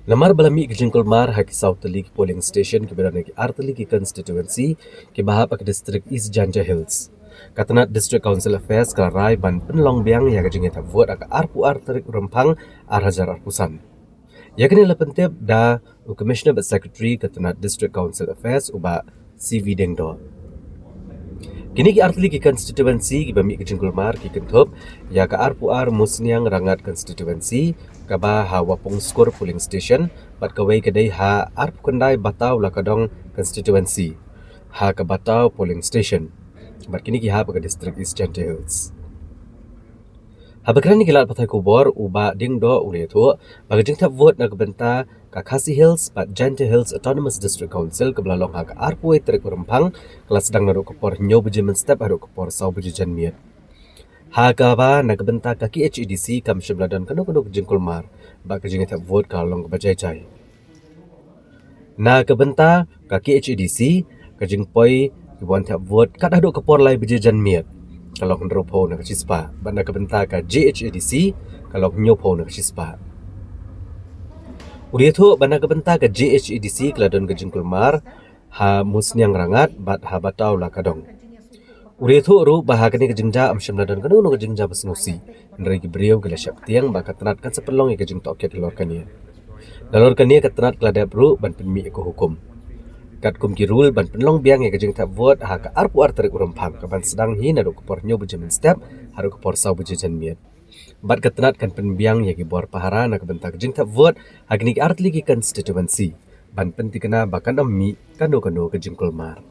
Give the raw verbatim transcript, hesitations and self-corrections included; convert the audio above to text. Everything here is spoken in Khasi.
Namar ba la mih ka jingkulmar ha ki saw tylli ki polling station kiba don ha ki ar tylli ki constituency kiba hap ha ka district East Jaintia Hills, ka tnat District Council Affairs ka la rai ban pynlong biang ïa ka jingïathep vote ha ka arphew ar tarik u Rymphang ar hajar arphew san. Ïa kane la pyntip da u Commissioner bad Secretary ka tnat District Council Affairs, u Bah C V Diengdoh. Kine ki ar tylli ki constituency kiba mih ka jingkulmar ki kynthup ïa ka arphew ar Musniang Rangad constituency, kaba ha Wapung Skur polling station, bad kawei ka dei ha arphew khyndai Bataw Lakadong constituency, ha ka Bataw polling station. Bad kine ki hap ha ka district East Jaintia Hills. Haba kren ïa ki lad pathai khubor, u Bah Diengdoh u la ïathuh ba ka jingthep vote na ka bynta ka Khasi Hills bad Jaintia Hills Autonomous District Council kaba la long ha ka arphew wei tarik u Rymphang ka la sdang naduh ka por hynñiew baje mynstep haduh ka por saw baje janmiet. Ha kaba na ka bynta ka K H A D C kam shym la don kano kano ka jingkulmar, bad ka jingïathep vote ka la long kaba jai jai. Na ka bynta ka K H A D C, ka jingpoi ki ban thep vote kat haduh ka por lai baje janmiet ka long hynriewphew na ka shispah, bad na ka bynta ka J H A D C ka long hynñiewphew na ka shispah. U la ïathuh ba na ka bynta ka J H A D C ka la don ka jingkulmar ha Musniang Rangad bad ha Bataw Lakadong. U la ïathuh ruh ba ha kane ka jingjia ym shym la don kano kano ka jingjia ba sngewsih, hynrei ki briew ki la sheptieng ba ka tnat kan sa pynlong ïa ka jingtohkit halor kane. Nalor kane ka tnat ka la dep ruh ban pynmih ïa ka hukum, katkum ki rule, ban pynlong biang ïa ka jingthep vote ha ka arphew ar tarik u Rymphang, kaban sdang hi naduh ka por hynñiew baje mynstep haduh ka por saw baje janmiet. Bad ka tnat kan pynbiang ïa ki bor pahara na ka bynta ka jingthep vote ha kine ki ar tylli ki constituency, ban pyntikna ba kan ym mih kano kano ka jingkulmar.